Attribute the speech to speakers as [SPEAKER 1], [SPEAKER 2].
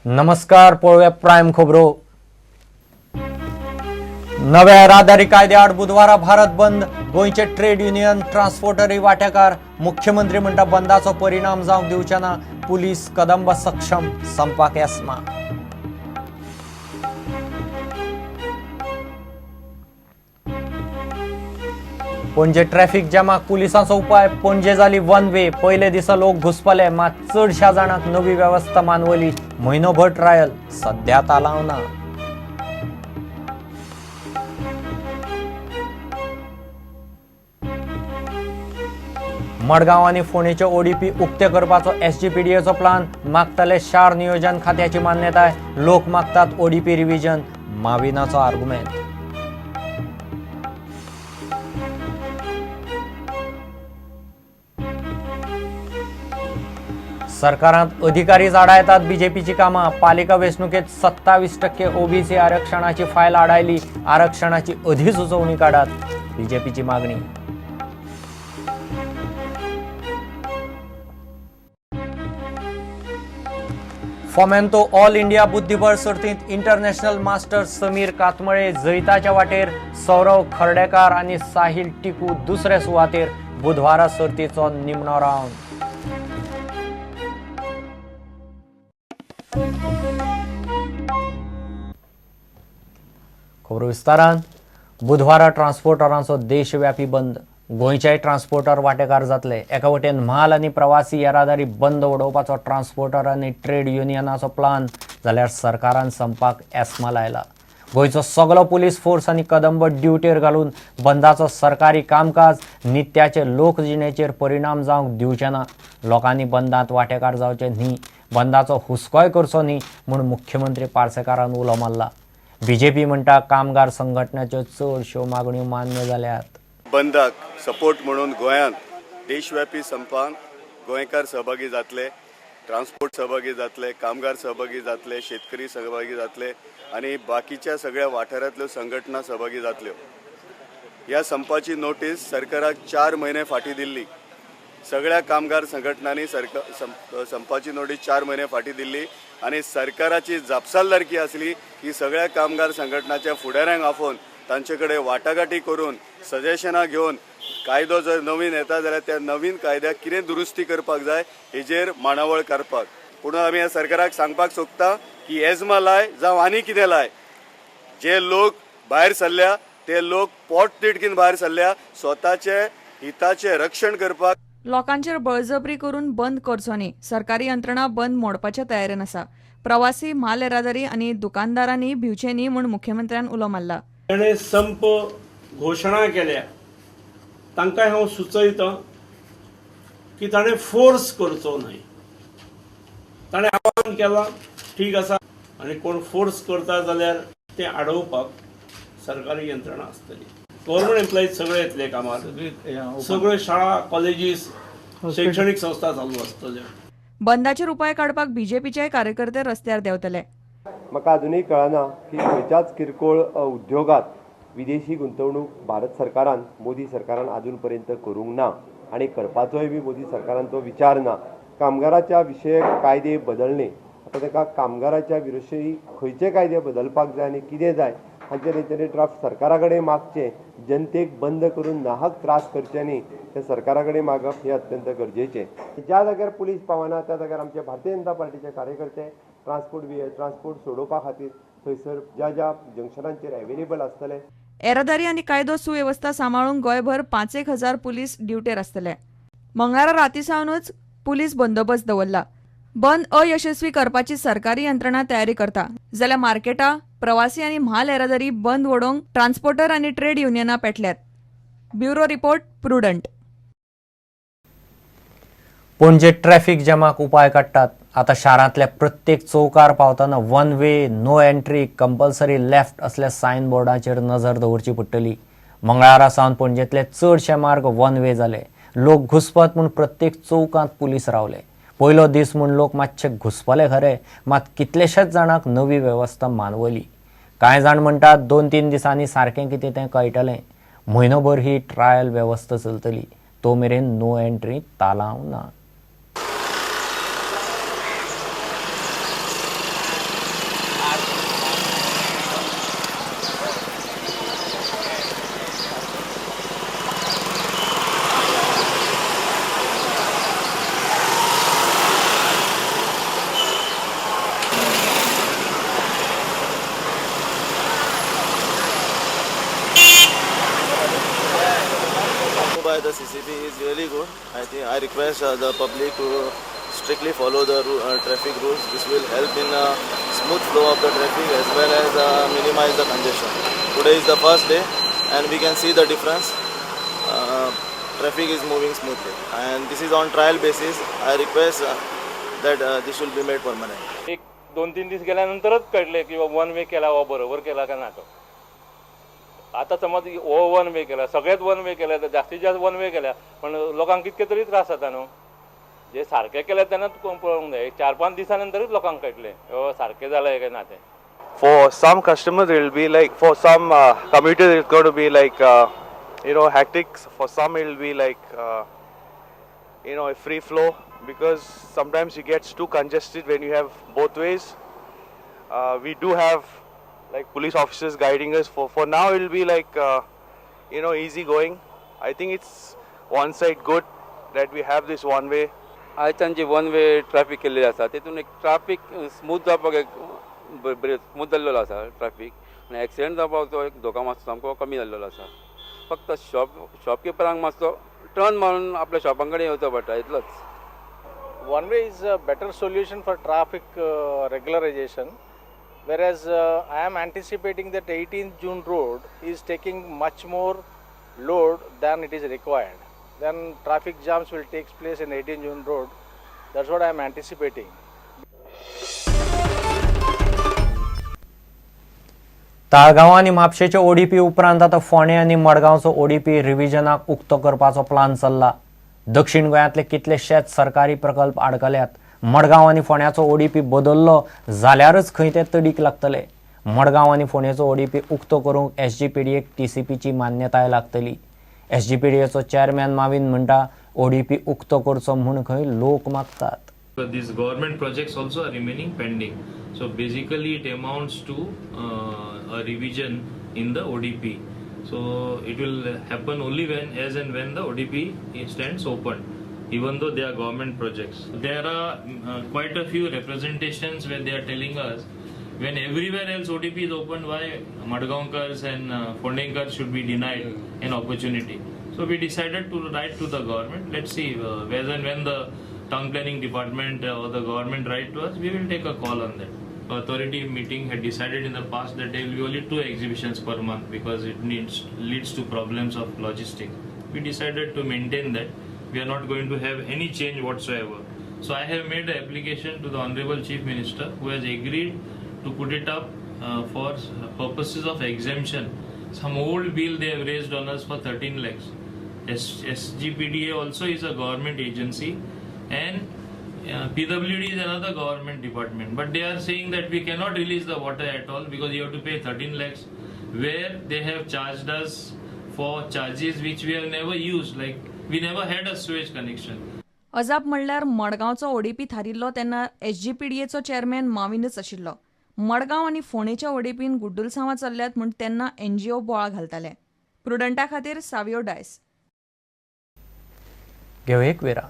[SPEAKER 1] नमस्कार, पळोवया प्रायम खबरो. नव्या येरादारी कायद्याआड बुधवारा भारत बंद. गोंयचे ट्रेड युनियन ट्रान्सपोर्टरही वांटेकार. मुख्यमंत्री म्हणटा बंदाचो परिणाम जावंक दिवचे ना. पुलीस कदंब सक्षम, संपाक येस्मा. पणजे ट्रॅफिक जॅमाक पुलिसांचो उपाय. पणजे जाली वन वे. पयले दिसा लोक घुसपले, मात चडश्या जाणांक नवी वेवस्था मानवली. म्हयनोभर ट्रायल, सध्या तालाव ना. मडगांव आनी फोंडेचे ओडीपी उक्ते करपाचो एसजीपीडीएचो प्लान. मागतले शार नियोजन खात्याची मान्यताय. लोक मागतात ओडीपी रिव्हिजन, माविनाचो आर्गुमेंट. सरकारांत अधिकारी आडायतात बीजेपीची कामां. पालिका वेंचणुकेत 27% ओबीसी आरक्षणाची फायल आडायली. आरक्षणाची अधिसुचोवणी काडात, बीजेपीची मागणी. फोमेंतो ऑल इंडिया बुद्धिबळ सर्तींत इंटरनॅशनल मास्टर समीर कातमळे जैताच्या वाटेर. सौरव खर्डेकार आनी साहिल टिकू दुसरे सुवातेर. बुधवारा सर्तीचो निमणो रावंड. खबरो विस्तारान. बुधवारा ट्रान्सपोर्टरांचो देशव्यापी बंद. गोंयच्याय ट्रान्सपोर्टर वांटेकार जातले. एका वटेन म्हाल आनी प्रवासी येरादारी बंद उडोवपाचो ट्रान्सपोर्टर आनी ट्रेड युनियनाचो प्लान, जाल्यार सरकारान संपाक एस्मा लायला. गोंयचो सगलो पुलीस फोर्स आनी कदंब ड्युटेर घालून बंदाचो सरकारी कामकाज, नित्याचे लोकजिणेचेर परिणाम जावंक दिवचे ना. लोकांनी बंदांत वांटेकार जावचे न्ही, बंदाचो हुस्कोय करचो न्ही म्हूण मुख्यमंत्री पार्सेकारान उलो मारला. बीजेपी म्हणटा कामगार संघटनाच्यो चडश्यो मागण्यो मान्य जाल्यात.
[SPEAKER 2] बंदाक सपोर्ट म्हणून गोंयांत देशव्यापी संपान गोंयकार सहभागी जातले, ट्रान्सपोर्ट सहभागी जातले, कामगार सहभागी जातले, शेतकरी सहभागी जातले आनी बाकीच्या सगळ्या वाठारांतल्यो संघटना सहभागी जातल्यो. ह्या संपाची नोटीस सरकाराक 4 म्हयने फाटीं दिल्ली. सगळ्या कामगार संघटनांनी सरकार संपाची नोटीस 4 म्हयने फाटीं दिल्ली आनी सरकाराची जापसालदारकी आसली की सगळ्या कामगार संघटनाच्या फुडाऱ्यांक आफोवन तांचे कडेन वाटाघाटी करून सजेशनां घेवन कायदो जर नवीन येता जाल्यार त्या नवीन कायद्याक कितें दुरुस्ती करपाक जाय हेजेर मांडावळ करपाक. पूण आमी ह्या सरकाराक सांगपाक सोदता की एजमा लाय जावं आनी कितें लाय, जे लोक भायर सरल्या ते लोक पोट तिडकीन भायर सरल्या स्वताचे हिताचें रक्षण करपाक.
[SPEAKER 3] लोकांचेर बळजबरी करून बंद करचो न्ही. सरकारी यंत्रणा बंद मोडपाच्या तयारेन आसा. प्रवासी, म्हाल येरादारी आनी दुकानदारांनी भिवचे न्ही म्हूण मुख्यमंत्र्यान उलो मारला.
[SPEAKER 4] ताणें संप घोशणा केल्या तांकां हांव सुचयतां की ताणें फोर्स करचो न्हय. ताणें आव्हान केलां, ठीक आसा, आनी कोण फोर्स करता जाल्यार तें आडोवपाक सरकारी यंत्रणा आसतली. गव्हर्मेंट एम्प्लॉईज सगळे येतले कामार, सगळ्यो शाळा, कॉलेजीस, शैक्षणिक संस्था चालू आसतल्यो.
[SPEAKER 3] बंदाचेर उपाय काडपाक बीजेपीचे कार्यकर्ते रस्त्यार देंवतले.
[SPEAKER 5] म्हाका अजुनूय कळना की खंयच्याच किरकोळ उद्योगात विदेशी गुंतवणूक भारत सरकारान, मोदी सरकारान अजून पर्यंत करूंक ना आनी करपाचोय बी मोदी सरकारान तो विचार ना. कामगाराच्या विशयक कायदे बदलणे, आतां ताका कामगाराच्या विरोधी खंयचे कायदे बदलपाक जाय आनी कितें जाय हांचेर तेंच्यांनी ड्राफ्ट सरकारा कडेन मागचें. जनतेक बंद करून नाहक त्रास करचे न्ही, तें सरकारा कडेन मागप हें अत्यंत गरजेचें. ज्या जाग्यार पुलीस पावना त्या जाग्यार आमचे भारतीय जनता पार्टीचे कार्यकर्ते ट्रान्सपोर्ट सोडोवपा खातीर थंयसर ज्या ज्या जंक्शनांचेर अवेलेबल आसतले.
[SPEAKER 3] येरादारी आनी कायदो सुवेवस्था सांबाळूंक गोंयभर 5,000 1,000 पुलीस ड्युटेर आसतले. मंगळारा राती सावनूच पुलीस बंदोबस्त दवरला. बंद अयशस्वी करपाची सरकारी यंत्रणा तयारी करता, जाल्यार मार्केटां, प्रवासी आनी म्हाल येरादारी बंद वडोवंक ट्रान्सपोर्टर आनी ट्रेड युनियनां पेटल्यात. Bureau report, Prudent.
[SPEAKER 1] Panaji traffic जॅमाक उपाय काडटात. आतां शारांतल्या प्रत्येक चौकार पावतना one way, no entry, compulsory left असल्या सायन बोर्डाचेर नजर दवरची पडटली. मंगळारा सावन पणजेंतले चडशे मार्ग वन वे जाले. लोक घुसपत म्हूण प्रत्येक चौकांत पुलीस रावले. पयलो दीस म्हूण लोक मातशे घुसपले खरे, मात कितलेशेच जाणांक नवी वेवस्था मानवली. कांय जाण म्हणटात 2-3 दिसांनी सारकें कितें तें कळटलें. म्हयनोभर ही ट्रायल वेवस्था चलतली, तो मेरेन नो एंट्री तालांव ना.
[SPEAKER 6] by the CCB is really good. I think I request the public to strictly follow the traffic rules. This will help in smooth flow of the traffic as well as minimize the congestion. Today is the first day and we can see the difference. Traffic is moving smoothly and this is on trial basis. I request that this will be made permanent.
[SPEAKER 7] एक 2-3 दीस गेल्यानंतरच कळले की one way केला हो बरोबर केला का ना तो. आता समज हो वन वे केला, सगळेच वन वे केले, जास्तीत जास्त वन वे केल्या, पण लोकांक कितके तरी त्रास जाता न्हू. जे सारखे केले तेन्ना पळोवंक जाय, 4-5 दिसां नंतरूच लोकांक कळटलें हो सारकें जालां काय ना तें.
[SPEAKER 8] For some customers it will be like, for some commuters it's going to be like hectic. For some it will be like a free flow, because sometimes it gets too congested when you have both ways. We do have like police officers guiding us. For now it will be like easy going. I think it's one side good that we have this one way.
[SPEAKER 9] आयच्यान ji one way traffic केल्ली आसा तेतून एक traffic smooth जावपाक एक बरें smooth जाल्लो आसा ट्राफीक, आनी एक्सिडंट जावपाचो एक धोका मातसो सामको कमी जाल्लो आसा. फक्त शॉपकिपरांक मातसो टर्न मारून आपल्या शॉपां कडेन येवचो पडटा इतलोच.
[SPEAKER 10] One way is a better solution for traffic regularization, whereas I am anticipating that 18th June road is taking much more load than it is required. Then traffic jams will take place in 18th June road. That's what I am anticipating.
[SPEAKER 1] Taleigao आनी म्हापशेचे ODP उपरांत आतां फोंडें आनी मडगांवचो ODP रिव्हिजनाक उक्तो करपाचो plan चल्ला. दक्षिण गोंयांतले कितलेशेच सरकारी प्रकल्प आडकल्यात. मडगांव आनी फोंड्याचो ओडीपी बदल्लो जाल्यारच खंय ते तडीक लागतले. मडगांव आनी फोंडेचो ओडीपी उक्तो करूंक एसजीपीडीएक टीसीपीची मान्यताय लागतली. एसजीपीडीएचो चेअरमॅन माविन म्हणटा ओडीपी उक्तो करचो म्हूण खंय लोक मागतात.
[SPEAKER 11] But these government projects also are remaining pending. So basically it amounts to a revision in the ODP. So it will happen only when, as and when the ODP stands open, even though they are government projects. There are quite a few representations where they are telling us when everywhere else ODP is open, why Madgaonkars and Fondenkars should be denied an opportunity. So we decided to write to the government. Let's see whether and when the town planning department or the government write to us, we will take a call on that. Authority meeting had decided in the past that there will be only 2 exhibitions per month because it leads to problems of logistics. We decided to maintain that. We are not going to have any change whatsoever. So I have made an application to the Honorable Chief Minister, who has agreed to put it up for purposes of exemption. Some old bill they have raised on us for 13 lakhs. SGPDA also is a government agency, and PWD is another government department, but they are saying that we cannot release the water at all because you have to pay 13 lakhs, where they have charged us for charges which we have never used, like we never had a sewage connection.
[SPEAKER 3] अजाप म्हणल्यार मडगांवचो ODP थारिल्लो तेन्ना एसजीपीडीएचो chairman माविनच आशिल्लो. मडगांव आनी फोंडेच्या ओडीपीन गुड्डुलसांवां चल्ल्यात म्हूण तेन्ना NGO बोळा घालताले. प्रुडंटा खातीर सावियो डायस.
[SPEAKER 1] घेवया एक विराम.